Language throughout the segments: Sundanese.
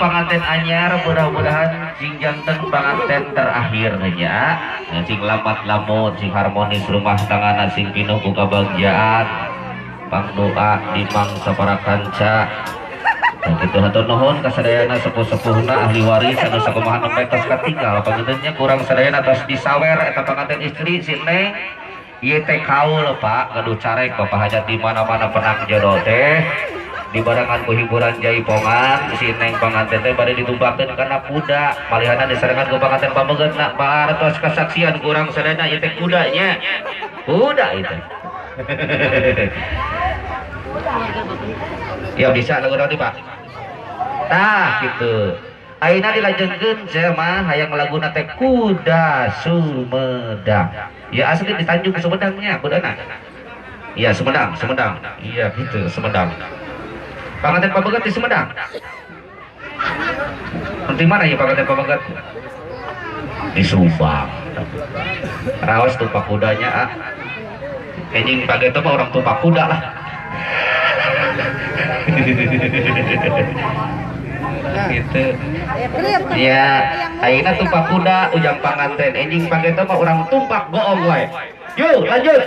panganten anyar mudah-mudahan sing janten panganten terakhir nya sing lamat lamut sing harmonis rumah tanggana sing pinuh ku kabagjaan pangdoa di mangsa para kanca. Kitu hatur nuhun ka sadayana sepuh-sepuhna ahli waris anu sakumaha nembe tos katinggal pangintennya kurang sadayana tos disawer eta panganten istri si Neng ieu teh kaul Pak gaduh carek bapak hajat di mana-mana penang jodoh teh dibarengan ku hiburan jaipongan si Neng panganten teh bade ditumpakeun kana kuda malihana disarengan ku panganten pamegetna tos kasaksian kurang sadayana ieu teh kudanya kuda itu. Ya bisa lagu tadi Pak. Tah gitu. Ayeuna dilajengkeun saya mah hayang laguna teh Kuda Sumedang. Ya asli di Tanjung Sumedangnya kudana. Iya Sumedang, Sumedang. Iya gitu Sumedang. Panganten pameget di Sumedang. Di mana ya panganten pameget? Di Subang. Raos tumpak kudanya ah. Enjing pageto mah orang tumpak kuda lah. Gitu. Ya, ayeuna tumpak kuda ujang panganten, enjing pageto mah orang tumpak goong wae. Yuk, lanjut.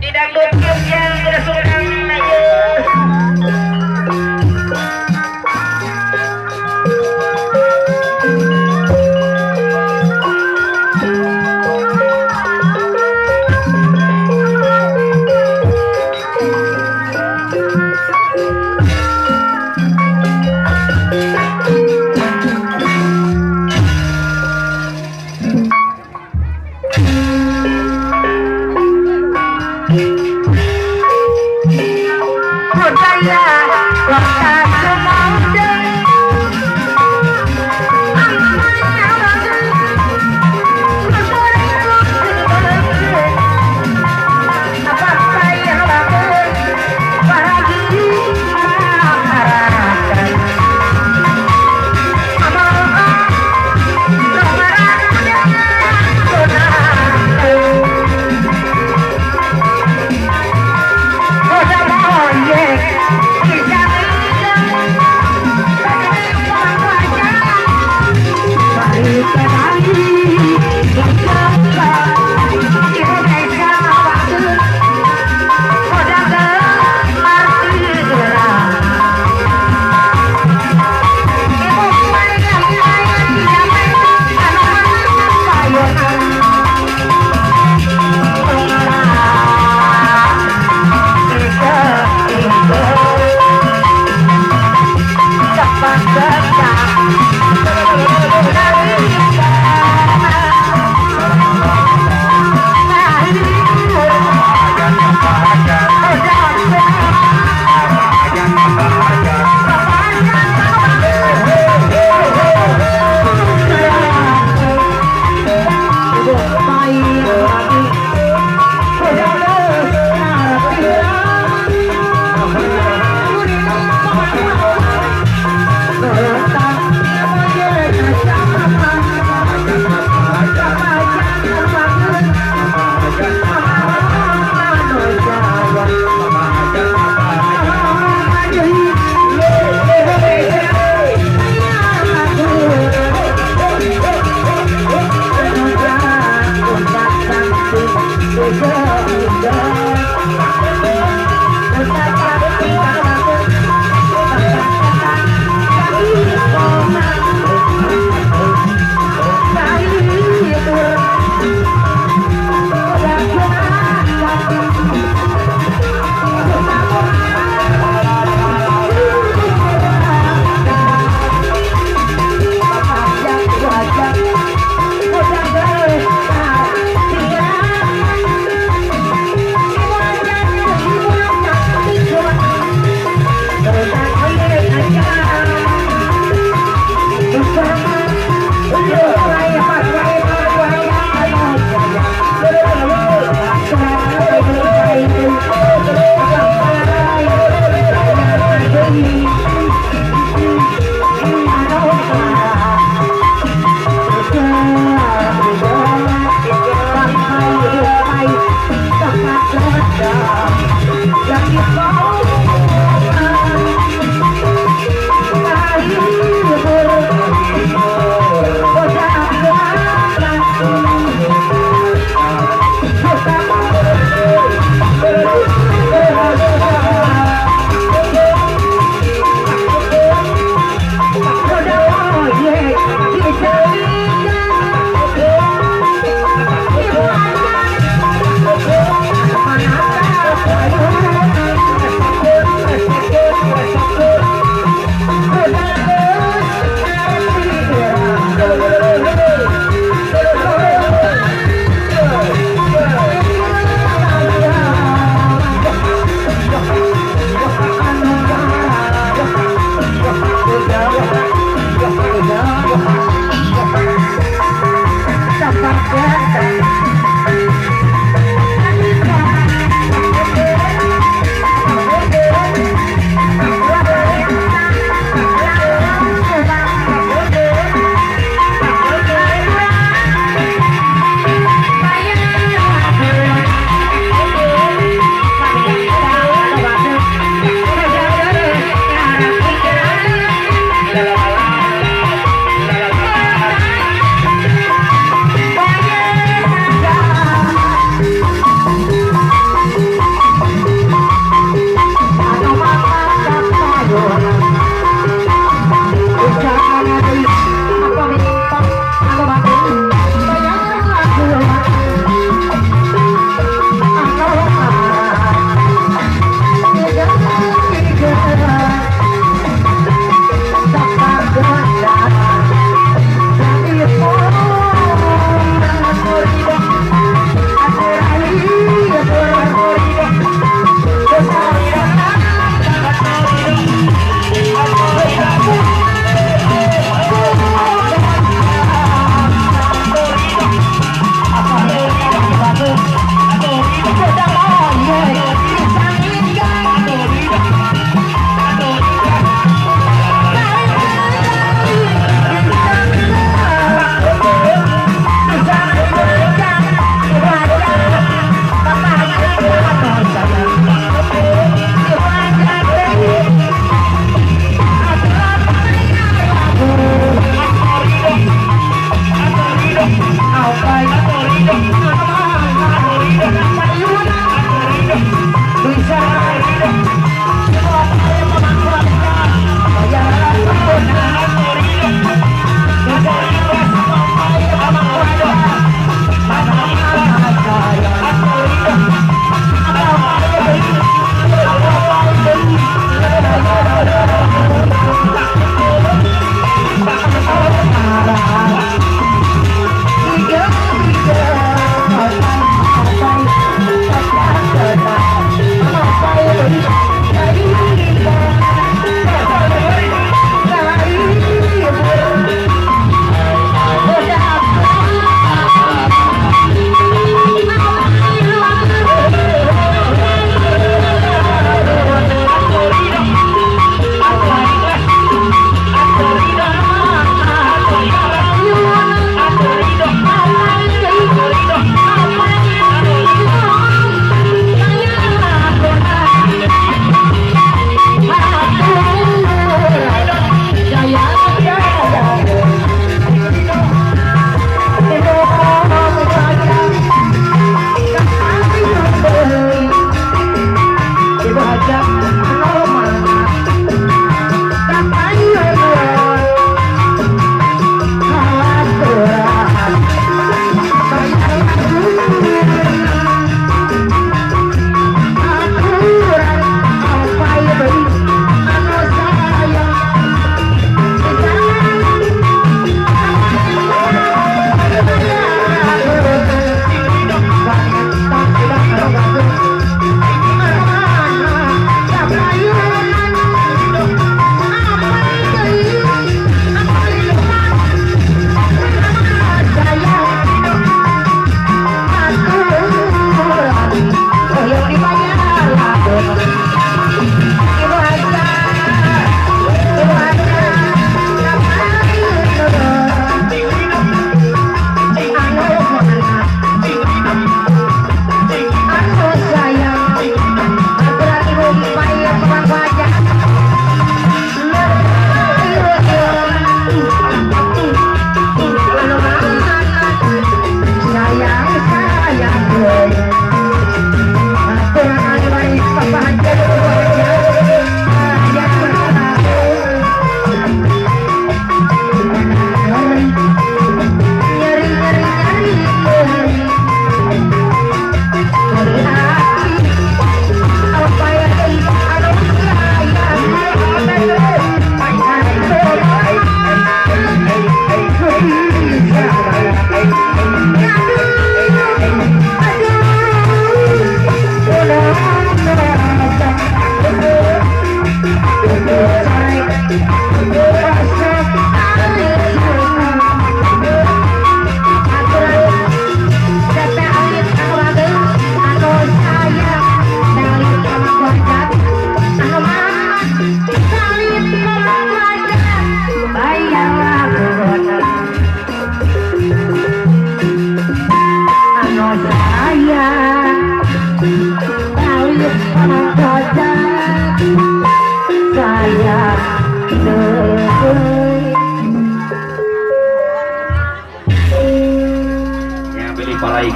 Didangdutkeun yang udah Sumedang ayo.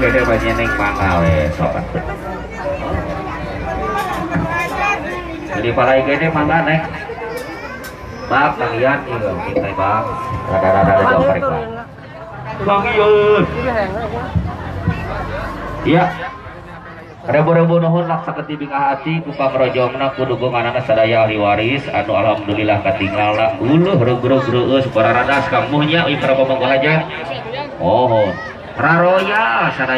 kene banyeneng mangga we sok atuh. Jadi palai kene mangga neng. Bang, Bang Ian, iya, kita bang. Rada-rada jauh mereka. Bang Ian. Iya. Rebu-rebu nuhun lah saketi bingah hati ku pangrojongna ku dukunganana sadaya ahli waris anu alhamdulillah katinggalna uluh reug-reug reueus pararadas kamuhnya ieu para pamangku hajat. Oh, raroya sadaya.